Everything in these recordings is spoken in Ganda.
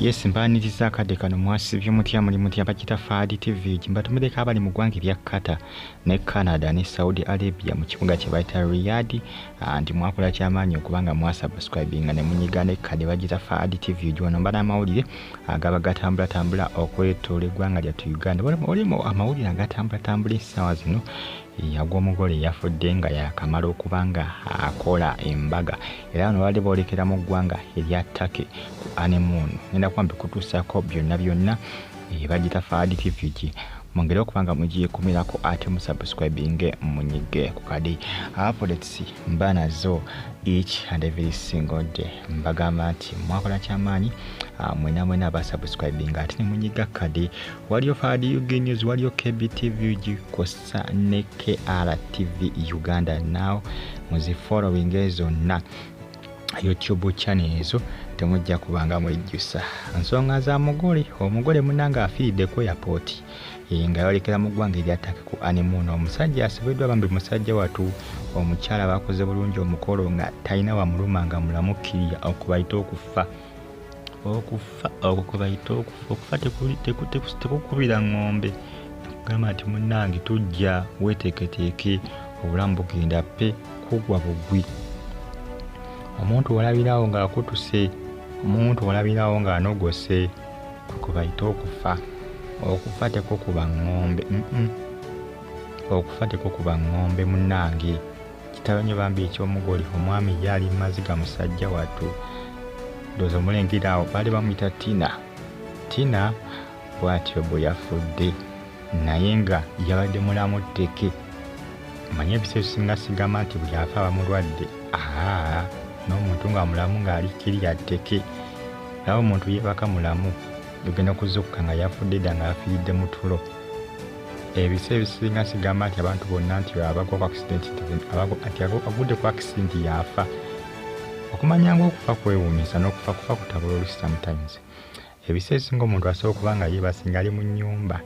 Yes, mbaaniriza akadde kano. Mwasibye mutya? Muli mutya? Bakita Fahad TV. Mbatumireko abali mu ggwanga erya Qatar ne Canada ne Saudi Arabia mu kibuga kye bayita Riyadh, nti mwakola kyamaanyi okubanga mwasubscribinga ne munyiga n'ekkadde. Bagita Fahad TV. Wano mba n'amawulire agaba gatambulatambula okwetoola eggwanga lyattu Uganda. Olimu amawulire agatambulatambula essaawa zino ag'omugole eyafudde nga yakamala okuba nga akola embaga, era bano babadde boolekera mu ggwanga erya Turkey ku honeymoon. Ngenda kuba mbikutuusaako byonna byonna. Bagita Fahad TV, mwongere okuba nga mugyekumirako ate musubscribinge, munyige ku kadi. Updates mba nazo each and every single day. Mbagamba nti mwakola kyamaanyi mwena mwena abasubscribinga ate ne munyiga kadi. Waliyo Fahad UG News, waliyo KBTV UG kwossa ne KRTV Uganda. Now muzifollowing zonna YouTube channel ezo, temujja kubanga mwejjusa. Nsonga za mugole, omugole munange afiiridde ku airport nga yolekera mu ggwanga erya Turkey ku honeymoon. Omusajja asibiddwa bambi, musajja watu. Omukyala bakoze bulungi omukolo nga talina wamuluma, nga mulamu kkirya. Okubayita okufa, okufa okwo kwe bayita okufa. Okufa tekukubira ŋŋombe kugamba nti munnange tujja, weeteeketeeke, obulamu bugenda pe kugwa bugwi. Omuntu olabirawo ng'akutuse, omuntu olabirawo ng'anogose, kwe bayita okufa. Okufa tekukuba ŋŋombe. Okufa tekukuba ŋŋombe munnange. Kitalo nnyo bambi eky'omugole. Omwami ye ali maziga, musajja wattu. Ndowooza omulengera awo, baali bamuyita Tina. Tina bw'atyo bwe yafudde, naye nga yabadde mulamu tteke. Manye ebiseera ebisinga sigamba nti buli afa aba mulwadde. Aa, n'omuntu nga mulamu ng'ali kiriya tteke, naye omuntu yeebaka mulamu, ogenda kuzuukuka nga yafudde dda, nga yafiiridde mu tulo. Ebiseera ebisinga sigamba nti abantu bonna nti abagwa ku accident, nti agudde ku accident yafa. Okumanya nga okufa kwewuunyisa, n'okufa kufa kutabula olusi sometimes. Ebiseera ebisinga omuntu asobola okuba nga yeebase, ng'ali mu nnyumba,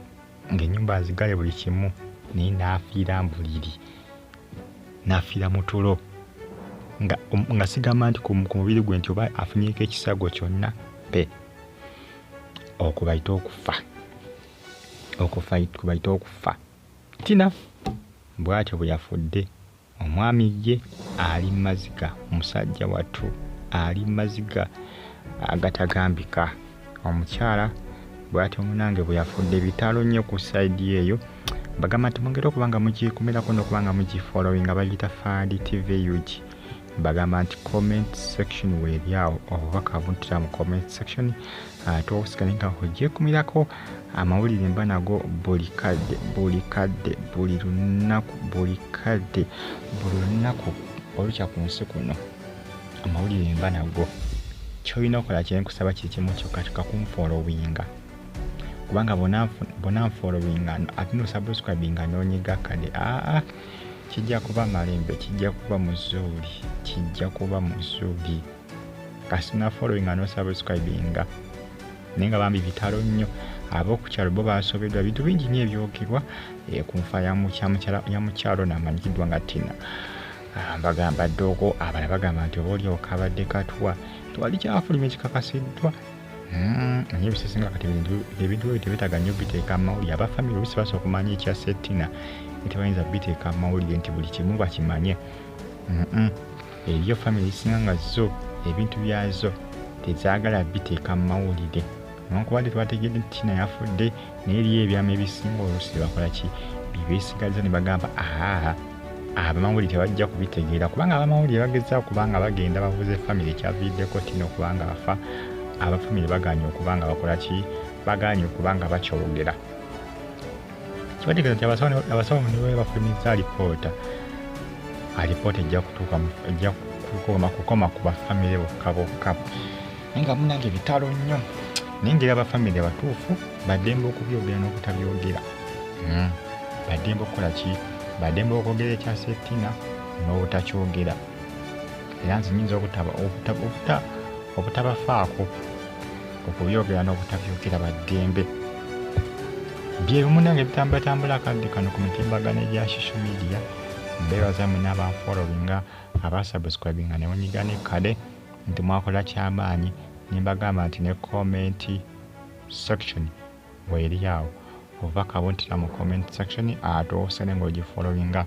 ng'ennyumba nzigale buli kimu, naye n'afiira mu buliri, n'afiira mu tulo, nga sigamba nti ku mubiri gwe nti oba afunyeeko ekisago kyonna pe. Okwo bayita okufa, okufa kubayita okufa. Tina bw'atyo bwe yafudde. Omwami ye ali maziga, musajja wattu ali maziga agatagambika. Omukyala bw'atyo munange bwe yafudde. Bitalo nnyo ku side eyo. Mbagamba nti mwongere okuba nga mugikumirako n'okuba nga mugifollowinga. Bagiyita Fahad TV UG. Mbagamba nti comment section weeri awo, obubaka buntira mu comment section, ate osigale nga ogyekumirako. Amawulire mba nago buli kadde, buli kadde, buli lunaku, buli kadde, buli lunaku olukya ku nsi kuno amawulire mba nago. Kyolina okukola, kyenkusaba kiri kimu kyokka kyokka, kunfollowinga, kubanga bonanfollowinga ate nosubscribinga nonyiga kade, aa, kijja kuba malembe, kijja kuba muzuuli, kijja kuba muzuuli kasina followinga nosubscribinga. Naye nga bambi bitalo nnyo. Ab'okukyalo bo basobeddwa. Bintu bingi nnyo ebyogerwa ku nfa ya mukyalo naamanyikiddwa nga Tina. Bagamba ddoogo, abalala bagamba nti oba oliawo kabadde katwa, tewali kyafuluma ekikakasiddwa. Naye ebiseera kati ebintu ebyo tebeetaaga nnyo biteeka mawulire. Abafamire oluusi basobola okumanya ekya Tina, tebayinza biteeka mawulire nti buli kimu bakimanye. Eriyo famire ezisinga nga zo ebintu byazo tezaagala biteeka mu mawulire, newankubadde twategedde nti Tina yafudde, naye eriyo ebyama ebisinga oluusi bakola ki, byebeesigaliza ne bagamba aa, abamawulire tebajja kubitegeera, kubanga abamawulire bagezaako kubanga bagenda babuuza efamire ekyaviiriddeko Tina okuba nga afa. Abafamire bagaanye okuba nga bakola ki, bagaanye okuba nga bakyogera. Kibategeeza nti abasawo ne bwe bafulumizza alipoota, alipoota ejja kutuuka, ejja kukoma ku bafamire bokka bokka. Naye nga munange bitalo nnyo, naye ngeri abafamire batuufu baddembe okubyogera n'obutabyogera. Baddembe okukola ki, baddembe okwogera ekya Tina n'obutakyogera. Era nze nyinza obutabafaako, okubyogera n'obutabyogera baddembe. Byebimu nange bitambulatambula akadde kano ku mitimbagano egya social media. Mbeebaza mwena abanfollowinga, abasubscribinga ne munyiga nekkade, nti mwakola kyamaanyi. Nembagamba nti ne comment section weeri awo, obubaka buntira mu comment section, ate osene ng'ogifollowinga,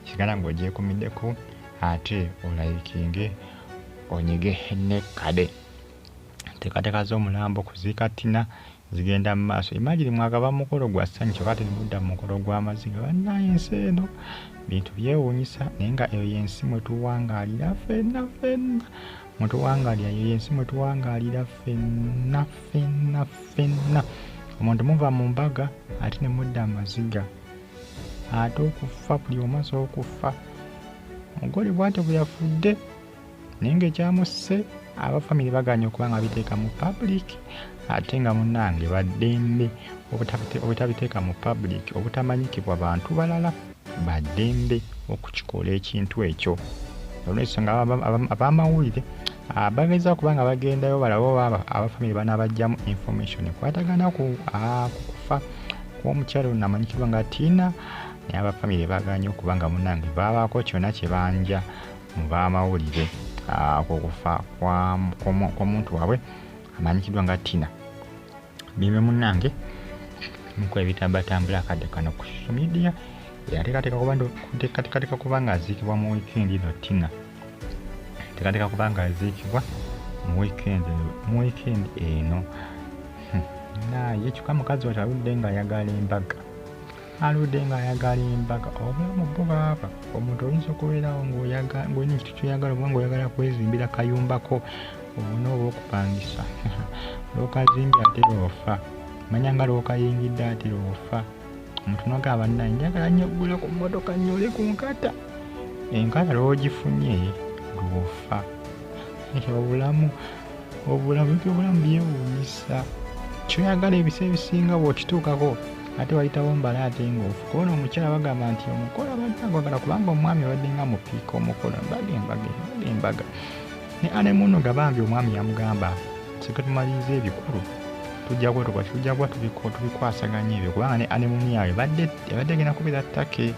sigala ng'ogyekumiddeko, ate olayikinge, onyige nekkade. Nteekateeka z'omulambo kuziika Tina zigenda mu maaso. Imagine mwakava mu mukolo gwa ssanyu, kyokka ate ne mudda mu mukolo gw'amaziga. Bannaye ensi eno bintu byewuunyisa, naye nga eyo y'ensi mwe tuwangaalira ffenna ffenna, mwe tuwangaalira, eyo y'ensi mwe tuwangaalira ffenna ffenna ffenna. Omuntu muva mu mbaga ate ne mudda amaziga, ate okufa buli omu asobola okufa. Mugole bw'atyo bwe yafudde, naye ng'ekyamusse abafamire bagaanye okuba nga biteeka mu public, ate nga munnange baddembe obutabiteeka mu public, obutamanyikibwa bantu balala, baddembe okukikola ekintu ekyo. Olw'ensonga ab'amawulire bageza okuba nga bagendayo balabe oba abafamire banaabajjamu information ekwatagana ku kufa kw'omukyala ono amanyikibwa nga Tina, naye abafamire bagaanye okuba nga munnange baabaako kyonna kye banja mu b'amawulire ku kufa kw'omuntu waabwe amanyikiddwa nga Tina. Bimbe munnange muko ebitambatambula akadde kano ku social media. Yateekateeka kuba nga aziikibwa mu weekend eno. Tina teekateeka kuba nga aziikibwa mu weekend eno. Naye kyokka mukazi wattu aludde ng'ayagala embaga, aludde ng'ayagala embaga. Obulamu bwo baaba, omuntu oyinza okubeerawo ng'olina ekintu ky'oyagala, oba ng'oyagala kwezimbira kayumbako obona oba okupangisa, lw'okazimbye ate lw'ofa, manya nga lw'okayingidde ate lw'ofa. Omuntu n'ogamba bannaye njagala nnyo okugula ku mmotoka nnyole ku nkata, enkata lw'ogifunye lw'ofa. Obulamu, obulamu, ebintu by'obulamu byewuunyisa. Ky'oyagala ebiseera ebisinga bw'okituukako ate wayitawo mbala ate ng'ofa. Kubona omukyala bagamba nti omukolo abadde agwagala, kubanga omwami abadde nga mupiika omukolo, embaga embaga embaga embaga. Ne honeymoon nga bambi omwami yamugamba tusooke tumalirize ebikulu, tujja kuba tujja kuba tubikwasaganya ebyo, kubanga ne honeymoon yaabwe ebadde egenda kubeera Turkey,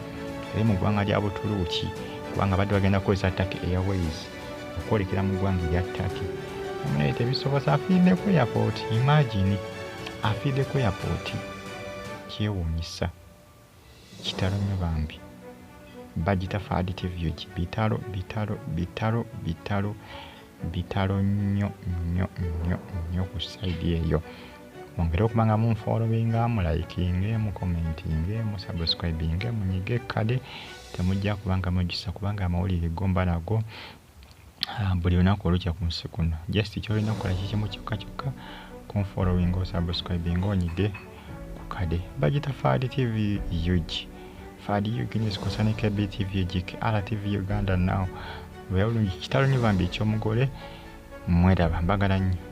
eri mu ggwanga lya Butuluuki, kubanga badde bagenda kukozesa Turkey Airways okwolekera mu ggwanga erya Turkey. Naye tebisobosa, afiiridde ku airport. Imagine, afiiridde ku airport, kyewuunyisa, kitalo nnyo bambi. Bagita Fahad TV UG. Bitalo bitalo bitalo bitalo bitalo nnyo nnyo nnyo nnyo ku side eyo. Mwongere okuba nga munfollowinga, mulayikinge, mukomentinge, musubscribinge, munyige ekkade, temujja kuba nga mwejjusa, kubanga amawulire go mba nago buli lunaku olukya ku nsi kuno. Just ky'olina okukola kikimu kyokka kyokka, kunfollowinga, osubscribinga, onyige ku kade. Bagita Fahad TV UG, Fahad UG News, concerning KBTV UG, RTV Uganda. Now beera bulungi. Kitalo nnyo bambi eky'omugole. Mweraba, mbagala nnyo.